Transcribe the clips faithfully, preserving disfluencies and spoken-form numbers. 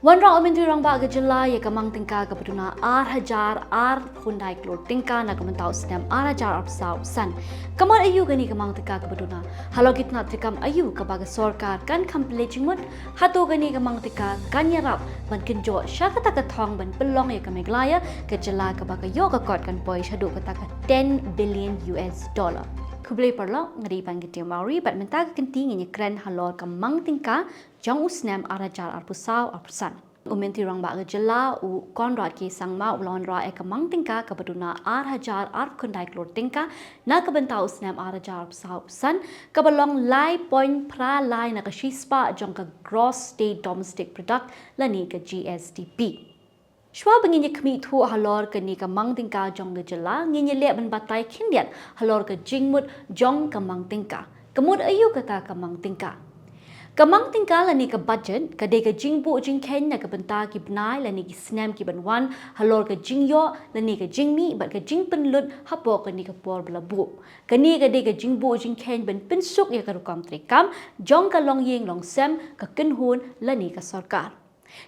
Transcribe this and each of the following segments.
Wanrah u Myntri Rangbah ka jylla ïa ka mang tyngka kaba duna ar hajar arphew khyndai klur tyngka na ka bynta u snem ar hajar arphew saw arphew san. Ka mut aïu kane ka mang tyngka kaba duna? Halor ki tnat treikam aïu kaba ka sorkar kan kham pynleit jingmut? Hato kane ka mang tyngka kan ïarap ban kynjoh sha kata ka thong ban pynlong ïa ka Meghalaya ka jylla kaba ka ïoh ka kot kan poi shaduh kata ka ten billion U S dollar? Khublei paralok, nga dei Pangkitio Mawrie bad mynta ka kynti ngin ïakren halor ka mang tyngka jong u snem ar hajar arphew saw arphew san. U Myntri Rangbah ka jylla u Conrad K Sangma u la wanrah ïa ka mang tyngka kaba duna ar hajar arphew khyndai klur tyngka na ka bynta u snem ar hajar arphew saw arphew san, kaba long lai point phra lai na ka shispah jong ka Gross State Domestic Product lane ka G S D P. Shuwa ba ngin ïa khmih thuh halor kane ka mang tyngka jong ka jylla, ngin ïa leh ban batai khyndiat halor ka jingmut jong ka mang tyngka. Ka mut aïu kata ka mang tyngka? Ka mang tyngka lane ka budget ka dei ka jingbuh jingkheiñ na ka bynta ki bnai lane ki snem ki ban wan halor ka jingïoh lane ka jingmih bad ka jingpynlut hapoh kane ka por ba la buh. Kane ka dei ka jingbuh jingkheiñ ban pynsuk ïa ka rukom treikam jong ka longïing longsem, ka kynhun lane ka sorkar.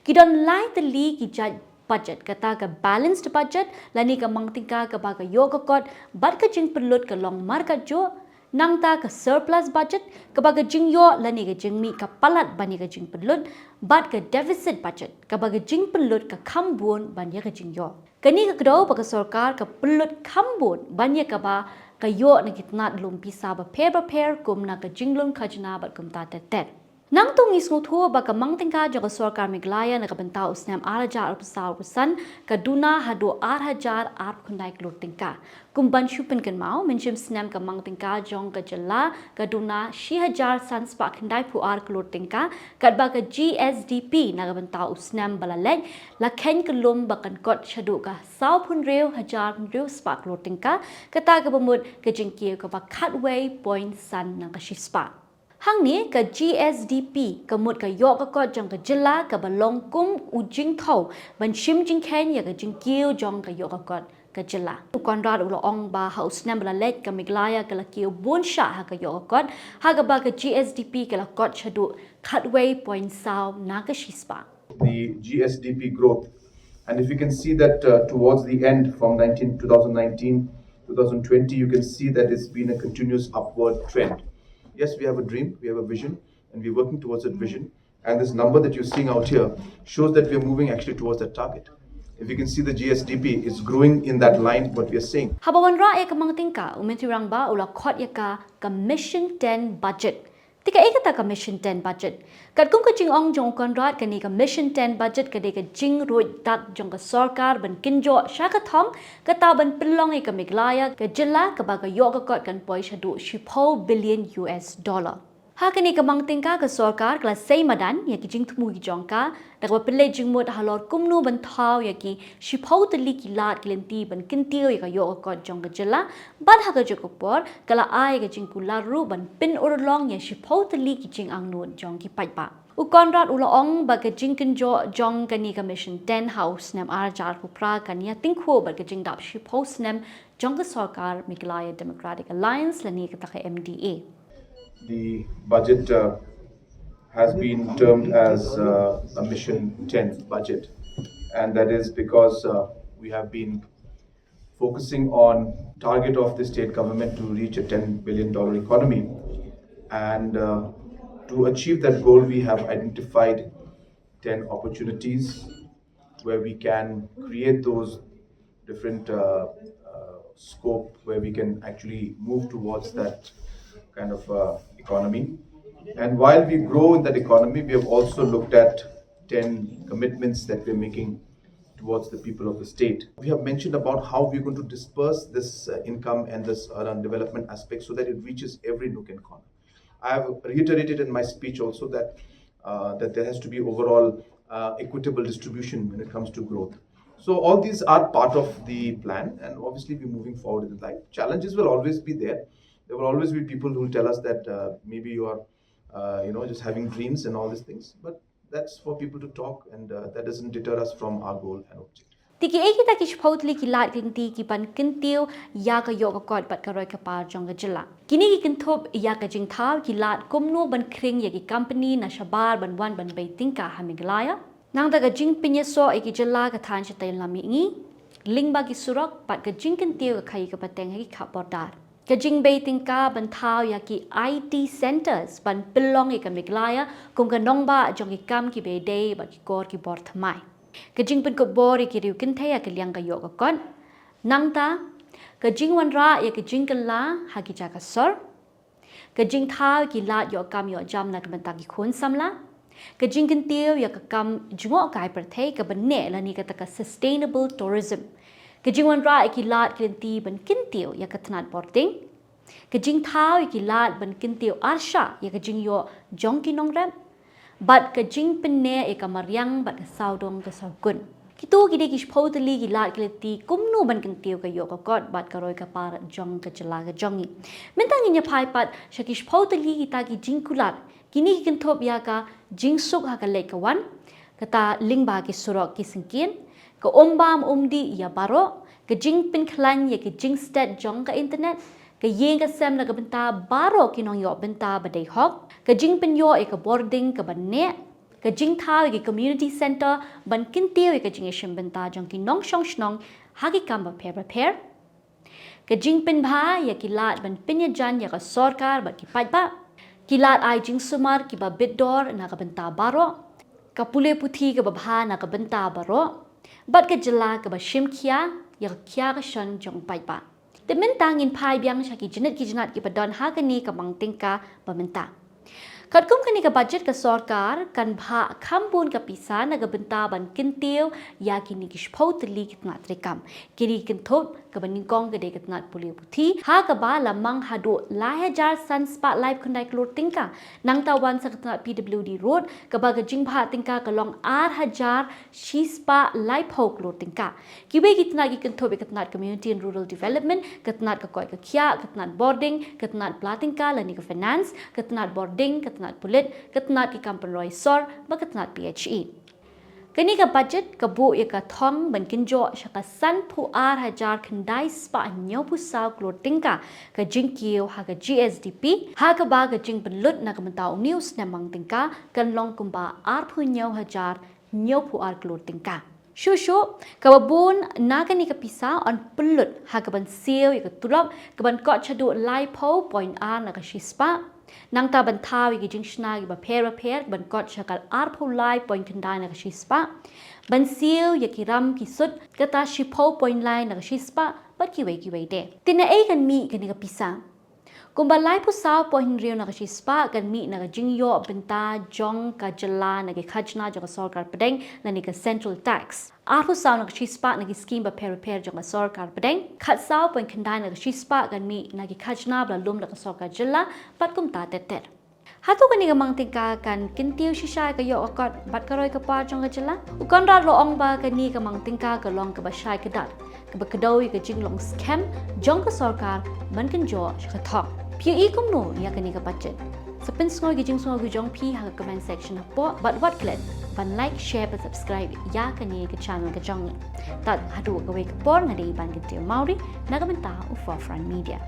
Ki don lai tylli ki jait budget, kata ka balanced budget lane ka mang tyngka kaba ka ïoh ka kot bad ka jingpynlut ka long markatjuh. Nangta ka surplus budget kaba ka jingïoh lane ka jingmih ka palat ban ïa ka jingpynlut, bad ka deficit budget kaba ka jingpynlut ka kham bun ban ïa ka jingïoh. Kane ka kdew ba ka sorkar ka pynlut kham bun ban ïa kaba ka ïoh na ki tnat lum pisa bapher bapher kum na ka jinglum khajna bad kumta ter ter. Nangta ngi sngewthuh ba ka mang tyngka jong ka sorkar Meghalaya na ka bynta u snem ar hajar arphew saw arphew san ka duna haduh ar hajar arphew khyndai klur tyngka. Kum ban shu pynkynmaw, mynshim snem ka mang tyngka jong ka jylla ka duna shi hajar san spah khyndaiphew ar klur tyngka, katba ka G S D P na ka bynta u snem ba la leit la kheiñ kyllum ba kan kot shaduh ka sawphew hynriew hajar hynriew spah klur tyngka, kata kaba mut ka jingkiew kaba khatwei point san na ka shispah. Hangne ka G S D P ka mut ka ïoh ka kot jong ka jylla kaba long kum u jingthew ban shim jingkheiñ ïa ka jingkiew jong ka ïoh ka kot ka jylla. U Conrad u la ong ba ha u snem ba la leit ka Meghalaya ka la kiew bun shah ha ka ïoh ka kot, ha kaba ka G S D P ka la kot shaduh khatwei point saw na ka shispah. The G S D P growth. And if you can see that, uh, towards the end, from nineteen, two thousand nineteen, two thousand twenty, you can see that it's been a continuous upward trend. Yes, we have a dream, we have a vision, and we're working towards that vision. And this number that you're seeing out here shows that we're moving actually towards that target. If you can see the G S D P, it's growing in that line, what we are seeing. Haba wanrah ïa ka mang tyngka, u Myntri Rangbah u la khot ïa ka ka Mission ten budget. Te kaei kata ka Mission ten budget? Katkum ka jingong jong u Conrad, kane ka Mission ten budget ka dei ka jingruid dak jong ka sorkar ban kynjoh sha ka thong, kata ban pynlong ïa ka Meghalaya ka jylla kaba ka ïoh ka kot kan poi shaduh shiphew billion U S dollar. Ha kane ka mang tyngka ka sorkar ka la sei madan ïa ki jingthmu ki jong ka, da kaba pynleit jingmut halor kumno ban thaw ïa ki shiphew tylli ki lad ki lynti ban kyntiew ïa ka ïoh ka kot jong ka jylla, bad ha kajuh ka por ka la ai ka jingkular ruh ban pynurlong ïa shiphew tylli ki jingangnud jong ki paidbah. U Conrad u la ong ba ka jingkynjoh jong kane ka Mission ten ha u snem ar hajar arphew phra kan ïatyngkhuh bad ka jingdap shiphew snem jong ka sorkar Meghalaya Democratic Alliance lane kata ka M D A. The budget, uh, has been termed as, uh, a Mission ten budget, and that is because, uh, we have been focusing on target of the state government to reach a ten billion dollar economy. And, uh, to achieve that goal, we have identified ten opportunities where we can create those different, uh, uh, scope where we can actually move towards that kind of, uh, economy. And while we grow in that economy, we have also looked at ten commitments that we're making towards the people of the state. We have mentioned about how we're going to disperse this, uh, income and this, uh, development aspect so that it reaches every nook and corner. I have reiterated in my speech also that, uh, that there has to be overall, uh, equitable distribution when it comes to growth. So all these are part of the plan, and obviously we're moving forward in life. Challenges will always be there. There will always be people who will tell us that, uh, maybe you are, uh, you know, just having dreams and all these things. But that's for people to talk, and, uh, that doesn't deter us from our goal and objective. Te kiei kita ki shiphew tylli ki lad ki lynti ki ban kyntiew ïa ka ïoh ka kot bad ka roi ka par jong ka jylla? Kine ki kynthup ïa ka jingthaw ki lad kumno ban khring ïa ki company na shabar ban wan ban bei tyngka ha Meghalaya. Nangta ka jingpynïasoh ïa ki jylla ka thaiñ shatei lam mihngi lyngba ki surok bad ka jingkyntiew ka khaii ka pateng ha ki khap border. Ka jingbei tyngka ban thaw ïa ki I T centres ban pynlong ïa ka Meghalaya kum ka nongbah jong ki kam kiba ïadei bad ki kor ki bor thymmai. Ka jingpynkup bor ïa ki riew kynthei ha ka liang ka ïoh ka kot. Nangta ka jingwanrah ïa ka jingkylla ha ki jaka sor. Ka jingthaw ïa ki lad ïoh kam ïoh jam na ka bynta ki khun samla. Ka jingkyntiew ïa ka kam jngohkai pyrthei kaba neh lane kata ka sustainable tourism. Ka jingwanrah ïa ki lad ki lynti ban kyntiew ïa ka tnat bording. Ka jingthaw ïa ki lad ban kyntiew arshah ïa ka jingïoh jong ki nongrep. Bad ka jingpynneh ïa ka mariang bad ka sawdong ka sawkun. Kito ki dei ki shiphew tylli ki lad ki lynti kumno ban kyntiew ka ïoh ka kot bad ka roi ka par jong ka jylla ka jong ngi. Mynta ngin ïa phai pat sha ki shiphew tylli kita ki jingkular. Kine ki kynthup ïa ka jingsuk ha ka leit ka wan, kata lyngba ki surok ki syngkien, ka um bam um dih ïa baroh, ka jingpynkhlaiñ ïa ki jingstet jong ka internet, ka ïing ka sem na ka bynta baroh ki nongïoh bynta ba dei hok, ka jingpynïoh ïa ka bording kaba neh, ka jingthaw ïa ki community centre ban kyntiew ïa ka jingïashim bynta jong ki nongshong shnong ha ki kam bapher bapher. Ka jingpynbha ïa ki lad ban pynïajan ïa ka sorkar bad ki paidbah. Ki lad ai jingsumar kiba bit dor na ka bynta baroh. Ka pule puthi kaba bha na ka bynta baroh. Bad ka jylla kaba shim khia ïa ka khia ka shon jong paidbah. Te mynta ngin phai biang sha ki jnit ki jnat kiba don ha kane ka mang tyngka ba mynta. Katkum kane ka budget ka sorkar kan bhah kham bun ka pisa na ka bynta ban kyntiew ïa kine ki shiphew tylli ki tnat treikam. Kine ki kynthup kaba nyngkong ka dei ka tnat pule puthi ha kaba la mang haduh lai hajar san spah laiphew khyndai klur tyngka. Nangta wan sa ka tnat P W D road kaba ka jingbhah tyngka ka long ar hajar shi spah laiphew klur tyngka. Kiwei ki tnat ki kynthup ïa ka tnat community and rural development, ka tnat ka koit ka khiah, ka tnat bording, ka tnat pla tyngka lane ka finance, ka tnat bording, ka tnat pulit, ka tnat ki kam pynroi sor bad ka tnat P H E. Kane ka budget ka buh ïa ka thong ban kynjoh sha ka sanphew ar hajar khyndai spah hynñiewphew saw klur tyngka ka jingkiew ha ka G S D P, ha kaba ka jingpynlut na ka bynta une u snem mang tyngka kan long kumba arphew hynñiew hajar hynñiewphew ar klur tyngka. Shuh shuh, kaba bun na kane ka pisa yn pynlut ha kaban siew ïa ka tulop kaban kot shaduh laiphew point ar na ka shispah. Nangta ban thaw ïa ki jingshna kiba pher bapher kaban kot sha ka arphew lai point khyndai na ka shispah. Ban siew ïa ki ram ki sut kata shiphew point lai na ka shispah bad kiwei kiwei de. Te naei kan mih kane ka pisa? Kumba laiphew saw point hynriew na ka shispah kan mih na ka jingïoh bynta jong ka jylla na ki khajna jong ka sorkar pdeng lane ka central tax. Arphew saw na ka shispah na ki skim bapher bapher jong ka sorkar pdeng. Khatsaw point khyndai na ka shispah kan mih na ki khajna ba la lum da ka sorkar jylla bad kumta ter ter. Hato kane ka mang tyngka kan kyntiew shisha ïa ka ïoh ka kot bad ka roi ka par jong ka jylla? U Conrad u la ong ba kane ka mang tyngka ka long kaba shai kdar, kaba kdew ïa ka jinglong skhem jong ka sorkar ban kynjoh sha ka thong. Phi ïohi kumno ïa kane ka budget? Sa pynsngew ki jingsngew ki jong phi ha ka comment section hapoh bad wat klet ban like, share bad subscribe ïa kane ka channel ka jong ngi. Tad haduh kawei ka por nga dei Iban Kyntiew Mawrie na ka bynta u Forefront Media.